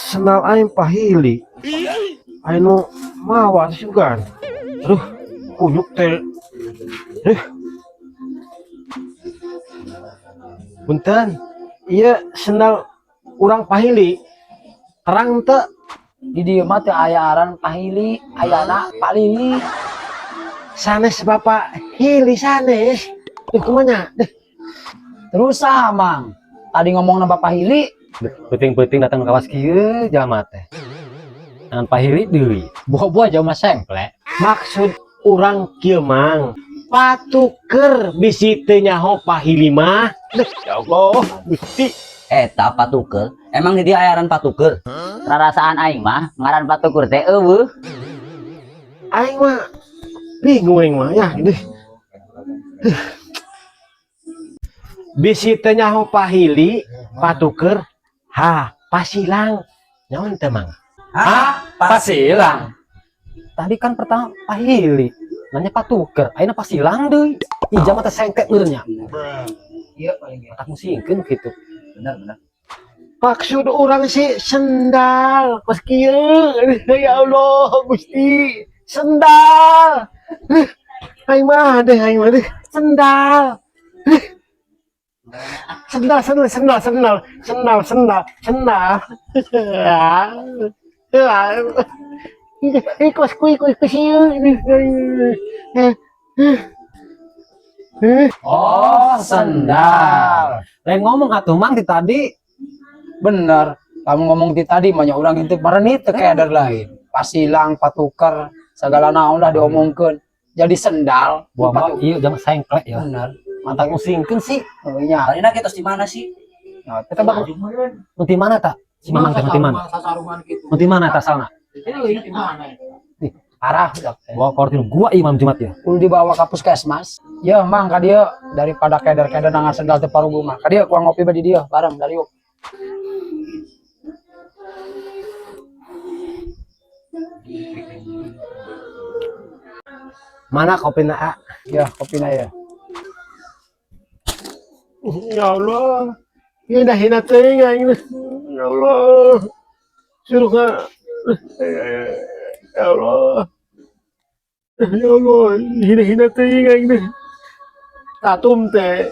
Sendal aing pahili. Aing nu mawa sugan. Aduh, kunyuk teh. Eh. Punten. Ieu sendal urang pahili. Terang teu? Di dieu mah teu aya aran pahili, ayana palili. Sanes Bapak Hili sanes. Duh, kumaha? Deh, Terus ah, Mang. Tadi ngomongna Bapak Hili, Peuting-peuting datang ke kawas kieu jalma teh. Ngan pahili deui. Buah-buah jauh mah sengklek. Maksud urang kieu, Mang. Patuker bisi teu nyaho pahili mah. Duh, ya Allah, Gusti. Eta patuker, emang di dieu aya aran patuker? Rarasaan aing mah ngaran patukur teh euweuh. Aing mah bingung aing mah ya deh. Bisi teu nyaho pahili, patuker, ha, pasilang. Nyaon teh, Mang? Hah? Pasilang. Tadi kan pertama pahili, nanya patuker, ayeuna pasilang deui. Ih, jalma teh sengklek meureun nya. Iya paling ya. Tak musingkeun kitu. Bener bener. Maksud urang sih sendal kos kieu. Ya Allah, Gusti. Sendal. Aing mah deh, aing mah deh. Sendal. Sendal, sendal, sendal, sendal, sendal, sendal, sendal. Ih, kos kui kui kui sieu. Oh, sendal. Lain ngomong atuh Mang di tadi. Bener. Kamu ngomong ti tadi mah nya urang itu marenit teu keder lain. Pasilang, patuker, segala naon lah diomongkeun. Jadi sendal, Buah mah patu- ieu jalma sengklek ya. Bener. Mantap musingkeun sih. Oh, iya. Ayeuna kita di mana sih? Nah, Eta bak nu ti mana ta? Si Mamang teh nu ti mana? Sasarungan gitu. Nu ti mana ta asalna? Di mana? Ih, parah udah. Bawa kortin gua ieu malam Jumat ya. Kudu dibawa ke puskesmas. Ya, Mang, ka dieu daripada keder-keder nangan sendal teu parugu mah. Ka dieu kuang ngopi ba di dieu bareng dari yuk. Mana kopina, A? Ya, kopina ya. Ya Allah. Ini dah hina teuing aing. Ya Allah. Suruh ka. Ya Allah. Ya Allah, hina-hina teuing aing teh. Tatum teh.